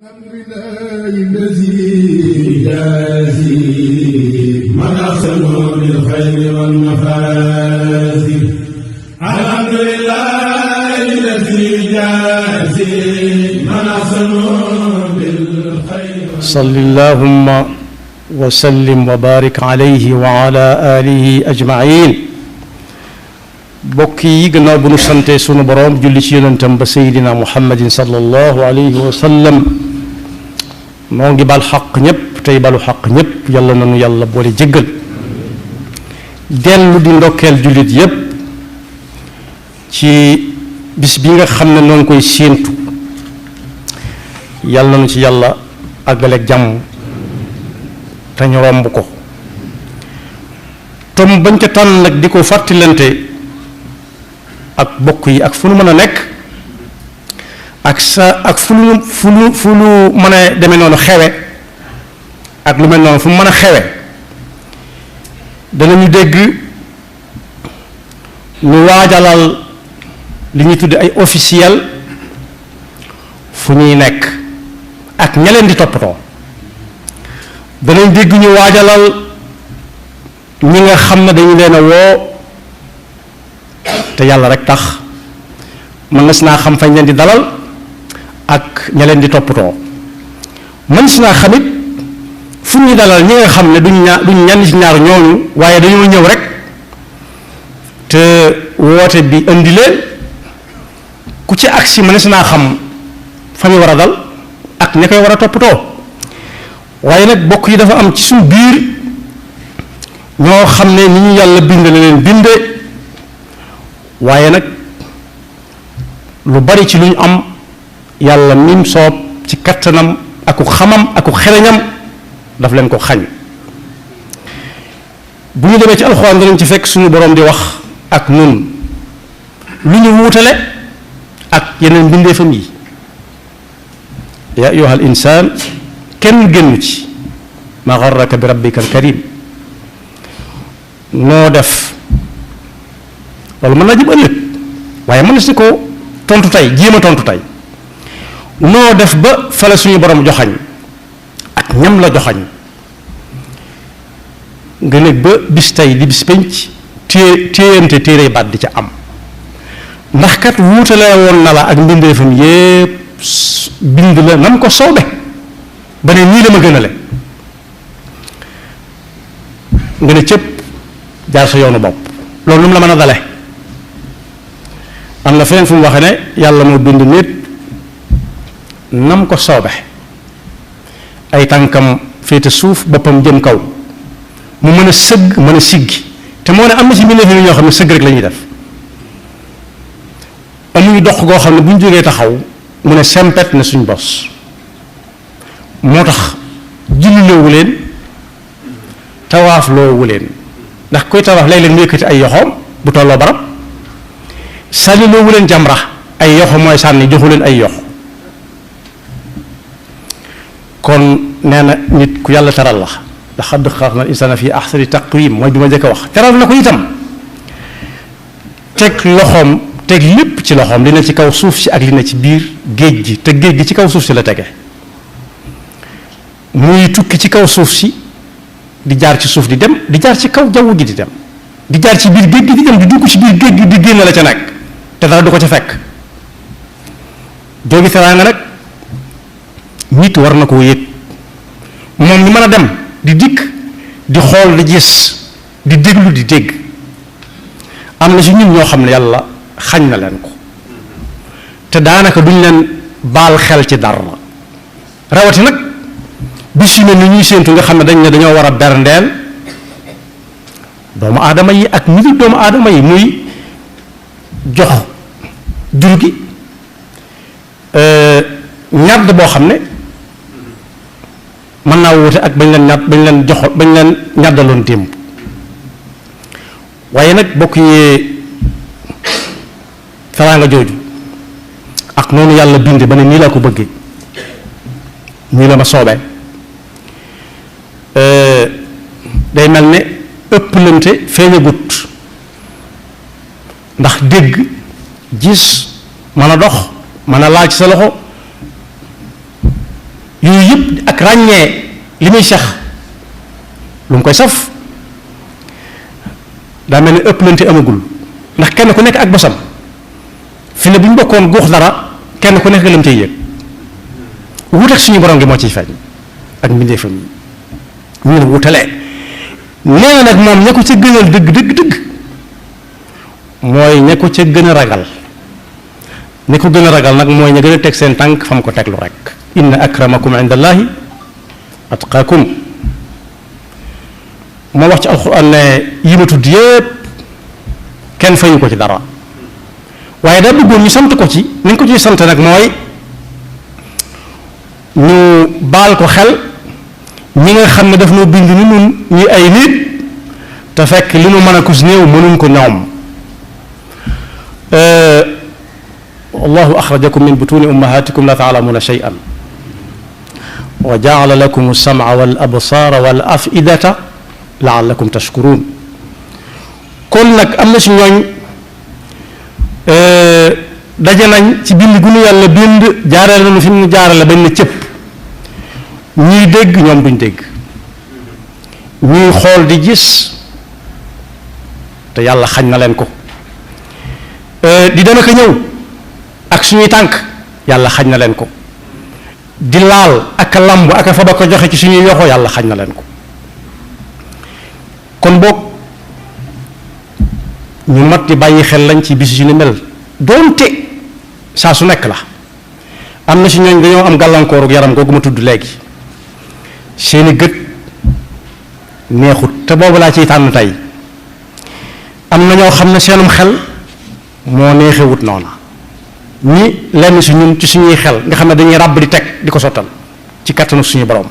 الحمد لله الذي يجازي من أحسن بالخير والمفازي. الحمد لله الذي يجازي من أحسن بالخير. صل اللهم وسلم وبارك عليه وعلى آله أجمعين. bokk yi gannaaw bu nu sante sunu boroom julli ci yonentam ba seydina muhammadin sallallahu alayhi wa sallam moo ngi bal xaq ñépp tey balu xaq ñépp yàlla nanu yàlla boole jéggal dellu di ndokkeel jullit yépp ci bis bi nga xam ne noo ngi koy séentu yàlla nanu ci yàlla àggaleeg jàmm te ñu romb ko tom bañ ca tànn nag di ko fàttalante ak bokk yi ak fu nu mën a nekk ak fu nu mën a demee noonu xewe ak lu mel noonu fu mu mën a xewe danañu dégg ñu waajalal li ñuy tudde ay officiel fu ñuy nekk ak ña leen di toppatoo danañ dégg ñu waajalal ñi nga xam ne dañu leen a woo te yàlla rek tax mën na si naa xam fañ leen di dalal ak ña leen di toppatoo mën si naa xamit fu ñuy dalal ñi nga xam ne duñ ñenn ci ñaar ñooñu waaye dañoo ñëw rek te woote bi indi leen ku ci agsi mën na si naa xam fa ñu war a dal ak ña koy war a toppatoo waaye nag bokk yi dafa am ci suñu biir ñoo xam ne ni ñu yàlla bind la leen binde waaye nag lu bari ci lu ñu am yàlla mim soob ci kattanam aku xamam aku xereñam daf leen ko xañ bu ñu demee ci alxuraan danañ ci fekk suñu boroom di wax ak nun lu ñu wuutale ak yeneen mbindeefam yi yaa ayyuhal insaan kenn génnu ci ma garraka bi rabbika al karim noo def loolu mën naa jëm ëllëg waaye mën na si ko tontu tey jéem a tontu tey noo def ba fale suñu borom joxañ ak ñam la joxañ nga nekk ba bis tey di bis penc téyante téere baat di ca am ndax kat wuutale woon na la ak mbindeefam yépp bind la nam ko soobe ba ne nii la ma gënale nga ne cëpp jaar sa yoonu bopp loolu nu mu la mën a dale am na feneen fu mu waxe ne yàlla moo bind nit nam ko soobe ay tànkam féete suuf boppam jëm kaw mu mën a sëgg mën a siggi te moo ne am na ci mbindeef yi ñoo xam ne sëgg rek la ñuy def amuñu dox goo xam ne bu ñu jógee taxaw mu ne sempet na suñ bos moo tax julli loowu leen tawaaf loowu leen ndax koy tawaaf léeg-léeg mu yëkkati ay yoxoom bu tolloo barab sànni loowu leen jamra ay yoxo mooy sànni joxu leen ay yoxo kon nee na nit ku yàlla teral la laqad xalaqna al insaana fi ahsani taqwiim mooy bi ma njëkk a wax teral na ko itam teg loxoom teg lépp ci loxoom li ne ci kaw suuf si ak li ne ci biir géej gi te géej gi ci kaw suuf si la tege muy tukki ci kaw suuf si di jaar ci suuf di dem di jaar ci kaw jaww ji di dem di jaar ci biir géej gi di dem di dugg ci biir géej gi di génn la ca nekk te dara du ko ca fekk joogi teraanga nag nit war na koo yëg moom ñu mën a dem di dikk di xool di gis di déglu di dégg am na ci ñun ñoo xam ne yàlla xañ na leen ko te daanaka duñ leen baal xel ci dara rawati nag bis yu mel ni ñuy séentu nga xam ne dañ ne dañoo war a berndeel doomu aadama yi ak ñi doomu aadama yi muy jox jur gi ñàdd boo xam ne mën naa wuute ak bañ leen ñàddaloon démb waaye nag bokk yee teraanga jooju ak noonu yàlla bind ba ne nii laa ko bëggee nii la ma soobee day mel ne ëpplante feeñagut ndax dégg gis mën a dox mën a laal ci sa loxo yooyu yëpp ak ràññee li muy sax lu mu koy saf daa mel ni ëpplante amagul ndax kenn ku nekk ak bosam fi ne bu ñu bokkoon guux dara kenn ku nekk lam cay yëg wuuteeg suñu borom gi moo ciy feeñ ak mbindeefam yi ñu ne wutalee nee na nag moom ña ko ca gënal dëgg mooy ña ko ca gën a ragal ña ko gën a ragal nag mooy ña gën a teg seen tànk fa mu ko teglu rek inna akramakum inda allahi atqaakum moo wax ci alxuraan ne yi ma tudd yépp kenn fayu ko ci dara waaye daa bëggoon ñu sant ko ci ni ñu ko ciy sant nag mooy ñu baal ko xel ñi nga xam ne daf noo bind ni nun ñi ay nit te fekk li nu mën a kus néew mënuñ ko ñoom wallahu axrajakum min butuni ummahatikum la taalamuuna shay'an wa jaala lakum alsam'a wal absaara wal afidata laallakum tashkuruun kon nag am na si ñooñ daje nañ ci bind gu nu yàlla bind jaarale nañu fi mu jaarale bañ na cëpp ñuy dégg ñoom duñ dégg ñuy xool di gis te yàlla xañ na leen ko di dem ak a ñëw ak suñuy tànk yàlla xañ na leen ko di laal ak a lamb ak a fa ba ko joxe ci suñuy yoxo yàlla xañ na leen ko kon boog ñu mat di bàyyi xel lañ ci bis yu ni mel doonte saa su nekk la am na si ñooñ dañoo am gàllankooru yaram googu ma tudd léegi seeni gët neexut te boobu laa ciy tànn tey am na ñoo xam ne seenum xel moo neexewut noona ñi lenn si ñun ci suñuy xel nga xam ne dañuy ràbb di teg di ko sottal ci kattanu suñu borom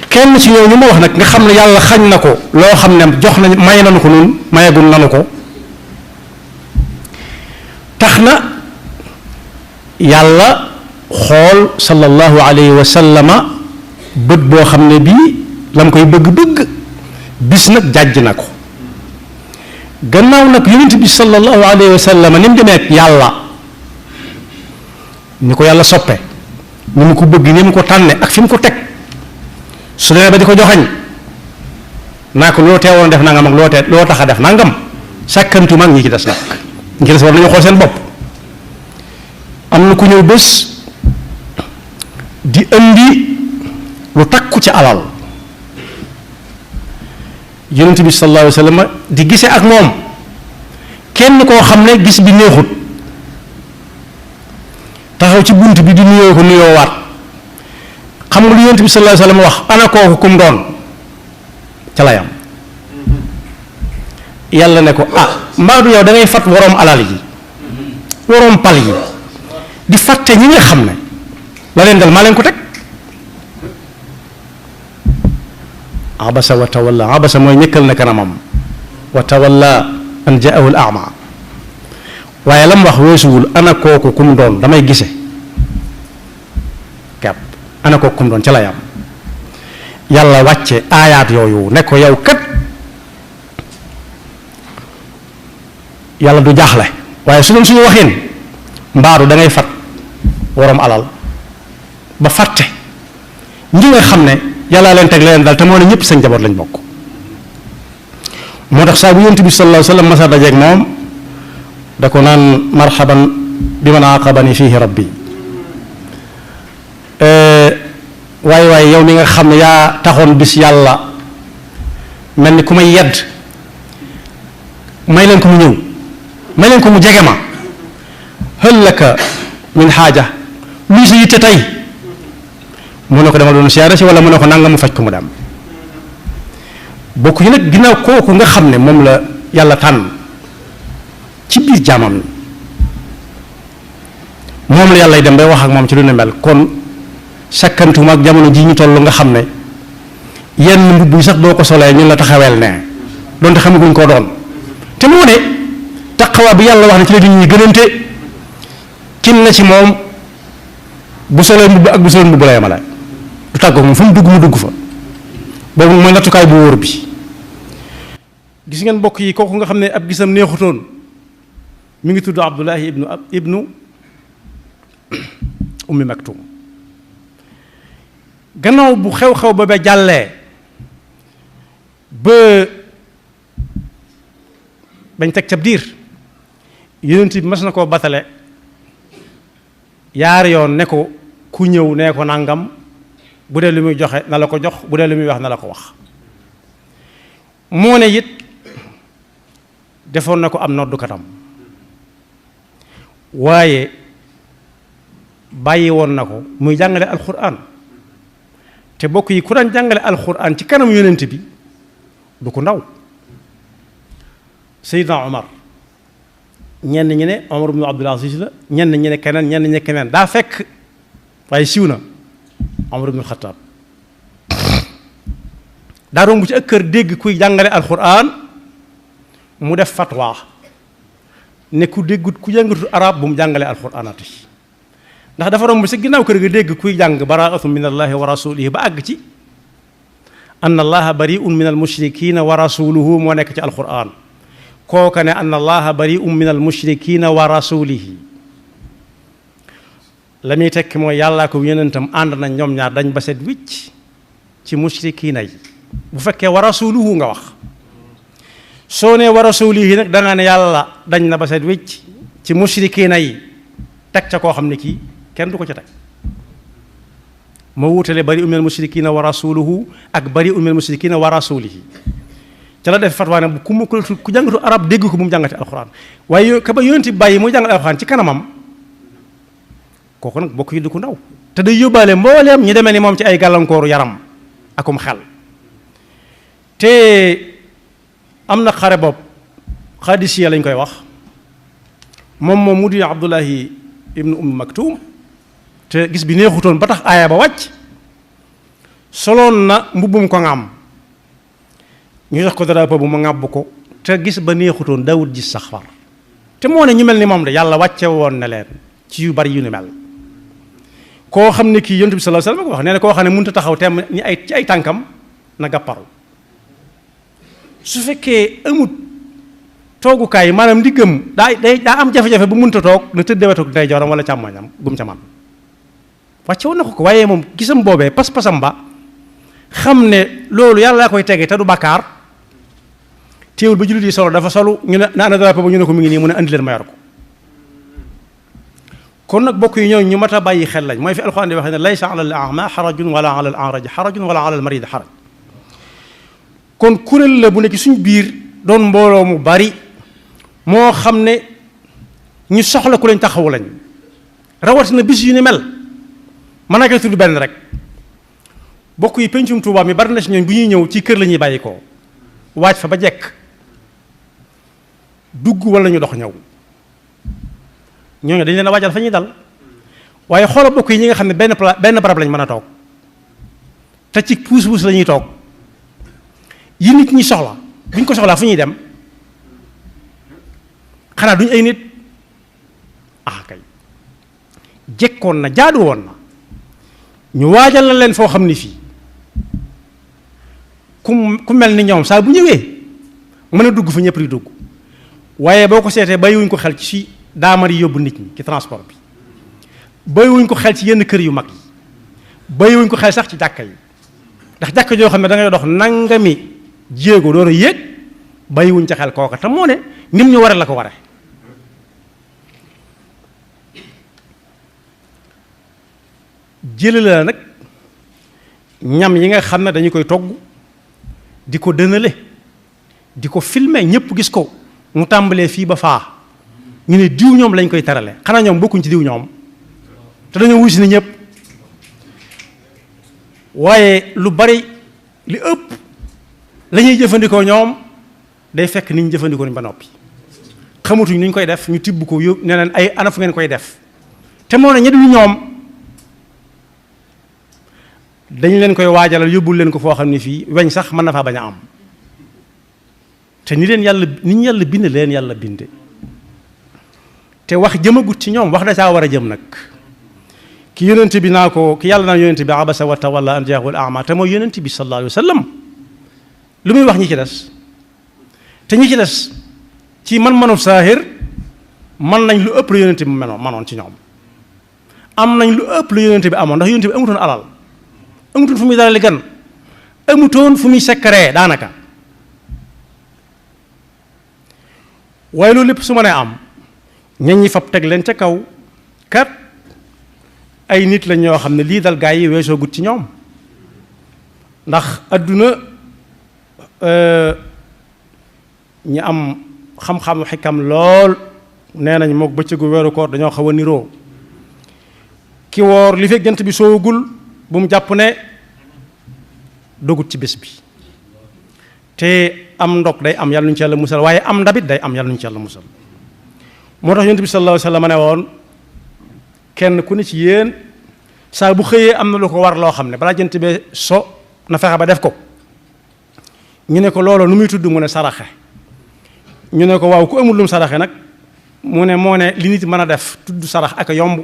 kenn ci ñooñu ma wax nag nga xam ne yàlla xañ na ko loo xam ne jox nañ may nanu ko noonu mayagul nanu ko tax na yàlla xool sallallahu alayhi wa sallama bët boo xam ne bii la mu koy bëgg-bëgg bis nag jàjj na ko gannaaw nag yonent bi sallallahu alayhi wa sallama ni mu demee ak yàlla ni ko yàlla soppe ni mu ko bëgg ni mu ko tànne ak fi mu ko teg su demee ba di ko joxañ naa ko loo teewoon def nangam ak loo tax a def nangam sàkkantu mag ñi ci des nag ñi ci des war nañu xool seen bopp am na ku ñëw bés di indi lu takku ci alal yonent bi sallallahu alayhi wa sallam di gisee ak moom kenn koo xam ne gis bi neexut taxaw ci bunt bi di nuyoo ko nuyoo waat xam nga lu yonent bi sallallahu alayhi wa sallam wax ana kooku kum doon ca layam yàlla ne ko ah mbaadu yow da ngay fat woroom alal yi woroom pal yi di fàtte ñi nga xam ne la leen dal maa leen ko teg abasa wa tawalla abasa mooy ñëkkal na kanamam wa tawalla an jaahu al ama waaye lam wax weesuwul ana kooku kum doon damay gise kepp ana kooku kum doon ca la yam yàlla wàcce aayaat yooyu ne ko yow kat yàlla du jaaxle waaye su doon suñu waxin mbaaru da ngay fat waroom alal ba fàtte ñi nga xam ne yàlla leen teg leen dal te moo ne ñëpp seen jaboot lañ bokk moo tax saa bu yonent bi sallallahu alayhi wa sallam masa dajeeg moom da ko naan marhaban bi man aqabani fihi rabbi waaye yow mi nga xam ne yaa taxoon bis yàlla mel ni ku may yedd may leen ko mu ñëw may leen ko mu jege ma hal laka min xaaja luy sa yitte tey mu ne ko dama doon siyaare si wala mu ne ko nanga mu faj ko mu dem bokk yi nag ginnaaw kooku nga xam ne moom la yàlla tànn ci biir jaamam moom la yàlla dem bay wax ak moom ci lu ne mel kon sakkantuma ak jamono ji ñu toll nga xam ne yenn mbubb yi sax boo ko solee ñun la taxaweel ne doonte xamaguñ koo doon te moo ne taqwa bi yàlla wax ne ci la nit ñi gënante kin na ci moom bu solee mbubb ak bu solee mbubb la yemale du tàggoog moom fu mu dugg mu dugg fa boobu mooy nattukaay bu wóor bi gis ngeen mbokk yi kooku nga xam ne ab gisam neexutoon mi ngi tudd Abdullahi ibnu ummi maktum gannaaw bu xew-xew ba ba jàllee ba bañ teg cab diir yonent bi mas na koo batale yaari yoon ne ko ku ñëw nee ko nangam bu dee lu muy joxe na la ko jox bu dee lu muy wax na la ko wax moo ne it defoon na ko am noddukatam waaye bàyyi woon na ko muy jàngale alxuraan te bokk yi ku daan jàngale alxuraan ci kanam yonent bi du ko ndaw Seydina Omar ñenn ñi ne Omar ibn Abdul Aziz la ñenn ñi ne keneen ñenn ñi ne keneen daa fekk waaye siiw na Omar ibn Xattaab daa romb ci ak kër dégg kuy jàngale alxuraan mu def fatwa ne ku déggut ku jàngatul arab bu mu jàngale alxuraanati ndax dafa romb ci ginnaaw kër ga dégg kuy jàng baraatu min allahi wa rasulihi ba àgg ci anna allaha bariun min almushrikina wa rasuluhu moo nekk ci alxuraan kooka ne anna allaha bariun min almushrikina wa rasulihi la muy tekki mooy yàllaa ko yonentam ànd nañ ñoom ñaar dañ ba set wicc ci mushrikina yi bu fekkee wa rasuluhu nga wax soo nee wa rasulihi nag da nga ne yàlla dañ na ba set wicc ci mushrikina yi teg ca koo xam ne kii kenn du ko ca teg moo wutale bari umminal mushrikina wa rasuluhu ak bari umminal mushrikina wa rasulihi ca la def fatwa ne ku jàngatu arab dégg ko bu mu jàngati alxuraan waaye ka ba yonenti bàyyi muy jàngal alxuraan ci kanamam kooku nag bokk yi du ko ndaw te day yóbbaale mbooleem ñu demee ni moom ci ay gàllankooru yaram akum xel te am na xare bopp xaadisiya lañ koy wax moom mu di Abdullahi ibnu Umm Maktum te gis bi neexutoon ba tax aaya ba wàcc soloon na mbubbum ko ŋàmm ñu jox ko drapeau bu mu ŋàbb ko te gis ba neexutoon daawut gis sax far te moo ne ñu mel ni moom de yàlla wàcce woon na leen ci yu bari yu ni mel koo xam ne kii yonent bi sallallahu alayhi wasallam ko wax nee na koo xam ne mënut a taxaw temm ni ci ay tànkam na gàpparu su fekkee amut toogukaay maanaam ndiggam daa am jafe-jafe bu mënut a toog na tëddee wetu ndeyjooram wala càmmoñam gum ca man wàcce woon na ko waaye moom gisam boobee pas-pasam ba xam ne loolu yàlla laa koy tege te du bàkkaar téewul ba jullit yi solo dafa solu ñu ne na ana drapeau ba ñu ne ko mu ngi nii mu ne andi leen ma yor ko kon nag bokk yi ñooñu ñu mat a bàyyi xel lañ mooy fi alxuraan di waxee ne laysa ala al a'ma xarajun wala ala al a'raj xarajun wala ala al marid xaraj kon kuréel la bu nekk suñ biir doon mbooloo mu bari moo xam ne ñu soxla ku lañ taxawu lañ rawatina bis yu ni mel mën naa koy tudd benn rek bokk yi pencum Tuubaa mi bari na si ñooñ bu ñuy ñëw ci kër la ñuy bàyyi ko waaj fa ba jekk dugg wala ñu dox ñëw ñooñu dañ leen a waajal fa ñuy dal waaye xoola bokk yi ñi nga xam ne benn barab lañ mën a toog te ci puus-puus la ñuy toog yi nit ñi soxla bu ñu ko soxlaa fu ñuy dem xanaa duñ ay nit kay jekkoon na jaadu woon na ñu waajal la leen foo xam ni fii ku mel ni ñoom saa bu ñëwee mën a dugg fa ñëpp di dugg waaye boo ko seetee bàyyiwuñ ko xel ci daamar yi yóbbu nit ñi ci transport bi bàyyiwuñ ko xel ci yenn kër yu mag yi bàyyiwuñ ko xel sax ci jàkka yi ndax jàkka joo xam ne da ngay dox nangami jéego door a yéeg bàyyiwuñ ca xel kooka te moo ne nim ñu ware la ko ware jële la nag ñam yi nga xam ne dañu koy togg di ko dënale di ko filmer ñëpp gis ko mu tàmbalee fii ba faa ñu ne diw ñoom lañ koy terale xanaa ñoom bokkuñ ci diw ñoom te dañoo wuy si ni ñëpp waaye lu bari li ëpp la ñuy jëfandikoo ñoom day fekk ni ñu jëfandikoo ni ba noppi xamatuñ ni ñu koy def ñu tibb ko yóbbu ne leen ay ana fu ngeen koy def te moo ne ñi dul ñoom dañ leen koy waajalal yóbbul leen ko foo xam ne fii weñ sax mën na faa bañ a am te ni ñu yàlla bind leen yàlla binde te wax jëmagut ci ñoom wax da caa war a jëm nag ki yonent bi naa ko ki yàlla naa yonent bi abasa wa tawalla an jaahu al a'ma te mooy yonent bi sallallahu alayhi wa sallam lu muy wax ñi ci des te ñi ci des ci man-manu saahir man nañ lu ëpp la yonent bi manoon ci ñoom am nañ lu ëpp lu yonente bi amoon ndax yonente bi amutoon alal amutoon fu muy dalali gan amutoon fu muy sekkaree daanaka waaye loolu lépp su ma nee am ñañ ñi fab teg leen ca kaw kat ay nit lañ ñoo xam ne lii dal gaa yi weesoo gut ci ñoom ndax adduna ñi am xam-xam xikam lool nee nañ mook bëccëgu weeru koor dañoo xaw a niroo ki woor li fekk jant bi soogul bu mu jàpp ne dogut ci bés bi te am ndog day am yàlla nuñu ci yàlla musal waaye am ndabit day am yàlla nuñu ci yàlla musal moo tax yonent bi sallallahu alayhi wa sallam ne woon kenn ku ne ci yéen saa bu xëyee am na lu ko war loo xam ne balaa jant bee so na fexe ba def ko ñu ne ko loolu nu muy tudd mu ne saraxe ñu ne ko waaw ku amul lum saraxe nag mu ne moo ne li nit mën a def tudd sarax ak yomb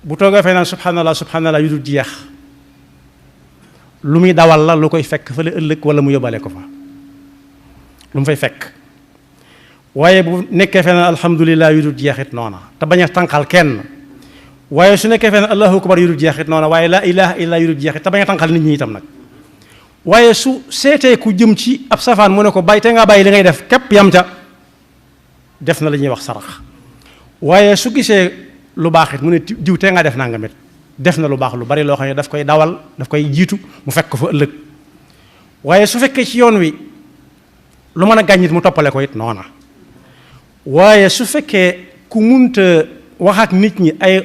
bu toogee fay naan subhanallah yu dul jeex lu muy dawal la lu koy fekk fële ëllëg wala mu yóbbale ko fa lu mu fay fekk waaye bu nekkee fee naan alhamdulilah yu dul jeexit noona te bañ a tànqal kenn waaye su nekkee fee naan allahu akbar yu dul jeexit noona waaye laa ilaha illa yu dul jeexit te bañ a tànqal nit ñi itam nag waaye su seetee ku jëm ci ab safaan mu ne ko bàyyi te nga bàyyi li ngay def képp yam ca def na la ñuy wax sarax waaye su gisee lu baax it mu ne diw te nga def naa nga met def na lu baax lu bari loo xam ne daf koy dawal daf koy jiitu mu fekk ko fa ëllëg waaye su fekkee ci yoon wi lu mën a gàññit mu toppale ko it noona waaye su fekkee ku munta wax ak nit ñi ay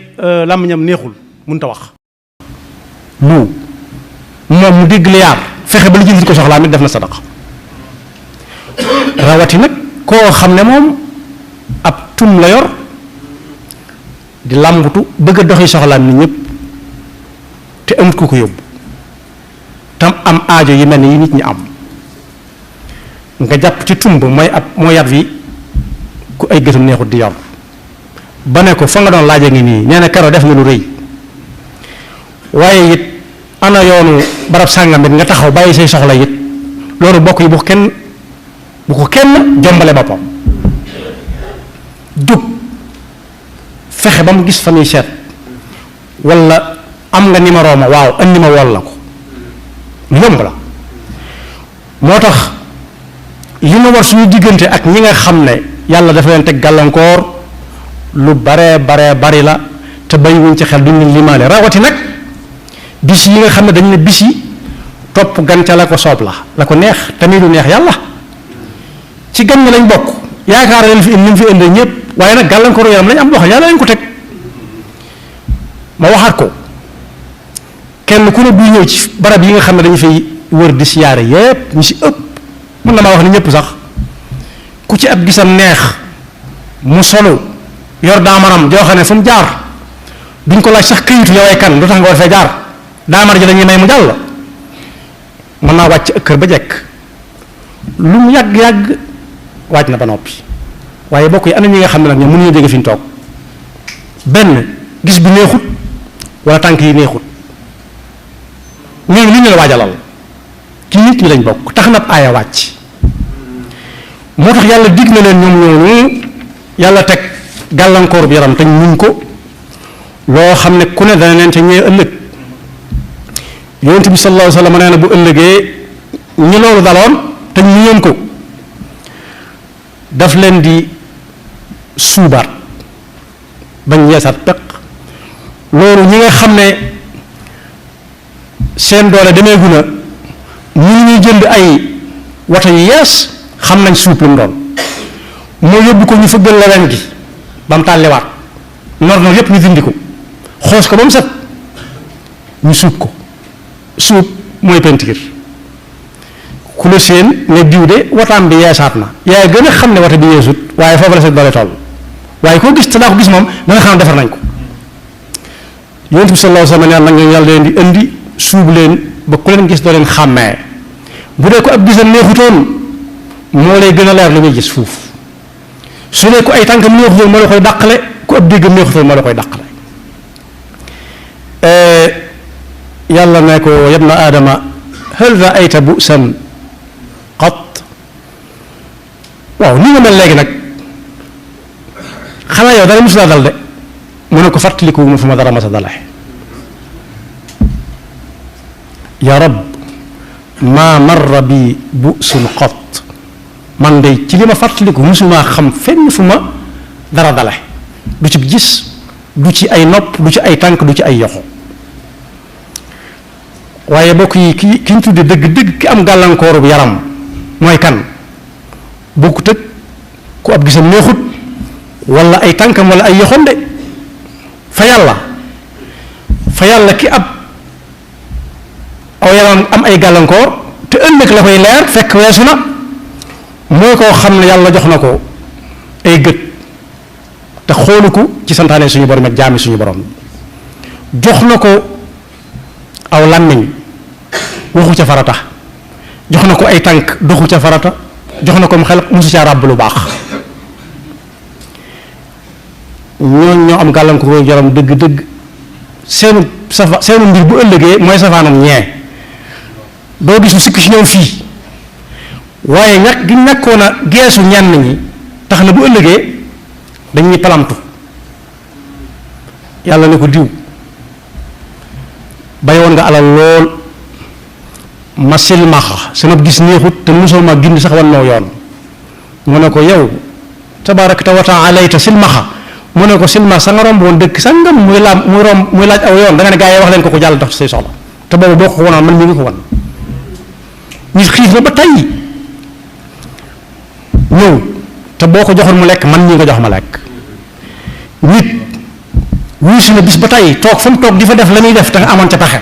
làmmiñam neexul munta wax lu moom mu dégg liyaar fexe ba li jëndit ko soxlaa mit def na sadaqa rawati nag koo xam ne moom ab tum la yor di làmbutu bëgg a doxi soxlaam nit ñëpp te amut ku ko yóbbu tam am aajo yi mel ni yi nit ñi am nga jàpp ci tumb mooy yat wi ku ay gëtum neexut di yor ba ne ko fa nga doon laaja ngi nii nee na kero def nga lu rëy waaye it ana yoonu barab sàngam it nga taxaw bàyyi say soxla it loolu bokk yi bu ko kenn jombale boppam jóg fexe ba mu gis fa muy seet wala am nga numéro ma waaw andi ma wol la ko lu yomb la moo tax li ma war suñu diggante ak ñi nga xam ne yàlla dafa leen teg gàllankoor lu baree bari la te bàyyiwuñ ci xel duñ leen limaale rawati nag bis yi nga xam ne dañ ne bis yi topp gan ca la ko soob la ko neex tamit lu neex yàlla ci gan ñi lañ bokk yaakaar leen fi indi fi indi ñëpp waaye nag gàllankooru yaram lañ am boo xam yàlla lañ ko teg ma waxaat ko kenn ku ne buy ñëw ci barab yi nga xam ne dañu fay wër di siyaare yépp ñu si ëpp mën na maa wax ni ñëpp sax ku ci ab gisam neex mu solo yor daamaram joo xam ne fu mu jaar duñ ko laaj sax këyitu yow ay kan lu tax nga war fee jaar daamar ji dañuy may mu jàll mën naa wàcc kër ba jekk lu mu yàgg wàcc na ba noppi waaye bokk yi ana ñi nga xam ne nag ñoom mënuñu jóge fi ñu toog benn gis bi neexut wala tànk yi neexut ñooñu li ñu la waajalal ci nit ñi lañ bokk tax na aaya wàcc moo tax yàlla dig na leen ñoom ñooñu yàlla teg gàllankoor bi yaram te muñ ko loo xam ne ku ne dana leen te ñee ëllëg yonent bi sallallahu alayhi wa sallam nee na bu ëllëgee ñi loolu daloon te ñu muñoon ko daf leen di suubaat bañ yeesaat peq loolu ñi nga xam ne seen doole demeegu na ñu ñuy jënd ay wata yu yees xam nañ suub lu mu doon moo yóbbu ko ñu fëggal la wen gi ba mu tàlliwaat noor yépp ñu dindi ko xoos ko ba mu set ñu suub ko suub mooy pentiir ku la seen ne diw de wataam bi yeesaat na yaa gën a xam ne wata bi yeesut waaye foofu la seen doole toll waaye koo gis te daa ko gis moom da nga xam ne defar nañ ko yonent bi sallallahu alayhi wa sallam nag yàlla leen di indi suub leen ba ku leen gis doo leen xàmmee bu dee ko ab gisam neexutoon moo lay gën a leer lu muy gis fuuf su ne ko ay tànkam neexutoon moo la koy dàqale ku ab déggam neexutoon moo la koy dàqale yàlla ne ko yabna aadama hal raayta bu'san qat waaw ni nga mel léegi nag xanaa yow dara mosulaa dal de mu ne ko fàttaliku ma fu ma dara masa dale ya rab maa marra bi bu'sun qat man de ci li ma fàttaliku mosumaa xam fenn fu ma dara dale du ci gis du ci ay nopp du ci ay tànk du ci ay yoxo waaye bokk yi ki ñu tudde dëgg-dëgg ki am gàllankooru yaram mooy kan bokkut ak ku ab gisam neexut wala ay tànkam wala ay yoxom de fa yàlla ki ab aw yaram am ay gàllankoor te ëllëg la koy leer fekk weesu na mooy koo xam ne yàlla jox na ko ay gët te xoolu ko ci santaane suñu borom ak jaami suñu borom jox na ko aw làmmiñ waxu ca farata jox na ko ay tànk doxu ca farata jox na ko mu xel musu caa ràbb lu baax ñoo am gàllankoor yaram dëgg-dëgg seenu mbir bu ëllëgee mooy safaanam ñee doo gis lu sikk ci ñoom fii waaye ñàkk gi ñàkkoon a geesu ñenn ñi tax na bu ëllëgee dañuy palamtu yàlla ne ko diw bay woon nga alal lool ma silmaxa sama gis neexut te mosoo ma gindi sax wan noo yoon mu ne ko yow tabaarakta wa taalayta silmaxa mu ne ko silmaxa sa nga romb woon dëkk sangam muy laaj aw yoon da nga ne gaa yi wax leen ko jàll dox ci say soxla te boobu boo ko wanoon man mi ngi ko wan nit xiif na ba tey ñëw te boo ko joxoon mu lekk man ñi nga jox ma lekk nit wuusi na bis ba tey toog fa mu toog di fa def la muy def te nga amoon ca pexe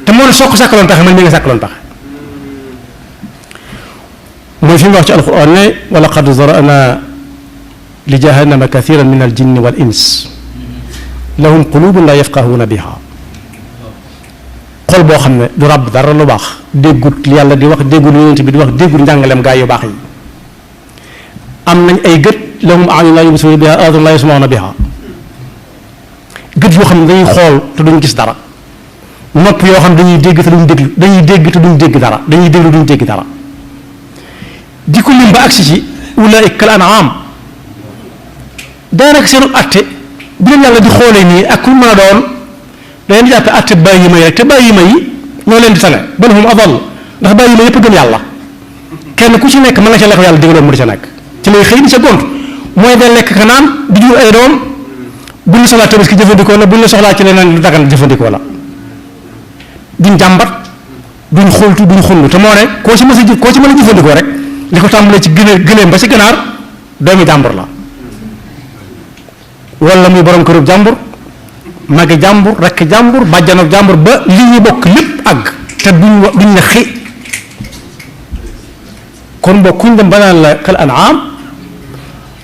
te moo ne soo ko sàkkaloon pexe man mi nga sàkkaloon pexe mooy fi mu wax ci alquran ne wa laqad zara'na li jahannama kathiran min al jinni wal ins lahum qulubun la yafqahuna biha xol boo xam ne du ràbb dara lu baax déggut yàlla di wax déggul yonent bi di wax déggul njàngaleem gaa yu baax yi am nañ ay gët lahum a'yunun la yubsiruna biha aadun la yasma'una biha gët yoo xam ne dañuy xool te duñ gis dara nopp yoo xam ne dañuy dégg te duñ déglu dañuy dégg te duñ dégg dara dañuy déglu duñ dégg dara di ko lim ba agsi ci ulaa'ika kal an'aam daanaka seenu atte bi leen yàlla di xoolee nii ak ku mën a doon da leen di jàppe atte bàyyi ma yi rek te bàyyi ma yi ñoo leen di tane bal hum adall ndax bàyyi ma yëpp gëm yàlla kenn ku ci nekk mën nga ca lekk yàlla digaloon mu di ca nekk ci lay xëy di ca gont mooy da lekk ka naan di jur ay doom bu ñu soxlaa tabaski jëfandikoo la bu ñu soxlaa ci leneen lu dagan jëfandikoo la duñ jàmbat duñ xultu duñ xullu te moo ne koo ci mën a jëfandikoo rek li ko tàmbalee ci gëléem ba ci ganaar doomi jàmbur la wala muy borom kërub jàmbur magi jàmbur rekk jàmbur bàjjanov jàmbur ba li ñu bokk lépp àgg te duñ ne xi kon boo kuñ dem ba naan la kal an'aam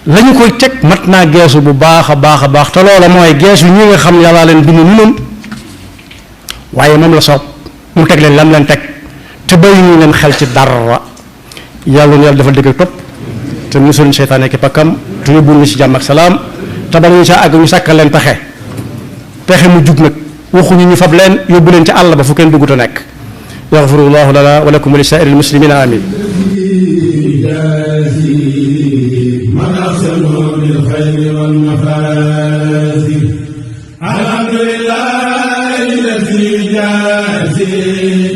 la ñu koy teg mat naa geesu bu baax a baax a baax te loola mooy geesu ñi nga xam yàllaa leen bind ñu noonu waaye moom la soob mu teg leen lam leen teg te bàyyi ñu leen xel ci dara yàlla nu yàlla defal dëgg topp te musul seytaane ki pakkam te yóbbu ñu ci jàmm ak salaam te bala ñu saa àgg ñu sàkkal leen pexe mu jug nag waxuñu ñu fab leen yóbbu leen ci àll ba fu kenn duggut a nekk yaxfirullahu lana wa lakum wa li saa'iril muslimina amin من أحسنوا بالخير والمفازي الحمد لله الذي جازي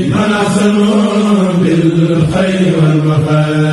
من أحسنوا بالخير والمفازي